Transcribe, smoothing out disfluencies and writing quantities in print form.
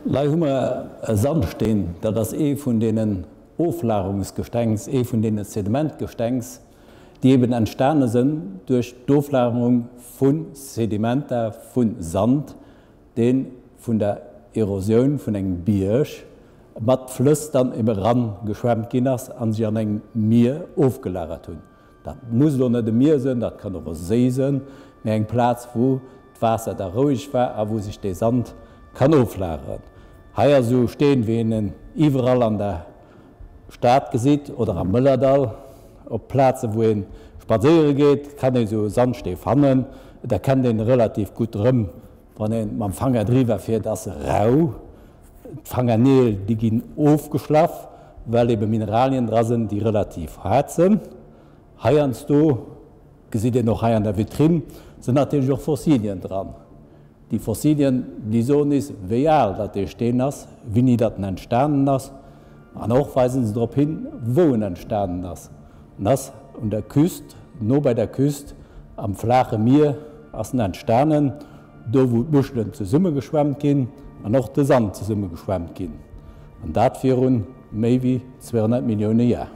Hei hu mer e Sandsteen, dat ass ee vun deenen Oflagerungsgestengs, ee vun deene Sedimentgestengs, déi eben entstane sënn duerch d'Oflagerung vu Sedimenter, vu Sand, dee vun der Erosioun vun engem Bierg mat Flëss dann ebe rangeschwemmt ginn ass a sech an engem Mier ofgelagert hunn. Dat muss elo net e Mier sënn, dat kann och e Séi sënn, mee eng Plaz, wou d'Waasser da roueg war a wou sech dee Sand kann oflageren. Hei ass esou e Steen, wéi een en iwwerall an der Stad gesitt oder am Mëllerdall. Op Plaze wou ee spadséiere geet, kann ee sou e Sandstee fannen. Et erkennt een e relativ gutt erëm, wann ee mam Fanger driwwer fiert, ass e rau. D'Fangerneel, déi ginn ofgeschlaff, well ebe Mineralien dra sinn, déi relativ haart sinn. Heiansdo, gesitt een och hei an der Vitrinn, sinn natierlech och Fossilien dran. Déi Fossilien, déi soen is, wéi al datt dee Steen ass, wéini datt en entstanen ass, an och weisen se drop hin, wou en entstanen ass. En ass un der Küst, no bei der Küst, am flaache Mier ass en entstanen, do wou d'Muschelen zesummegeschwemmt ginn an och de Sand zesummegeschwemmt ginn, an dat virun méi wéi 200 Millioune Jar.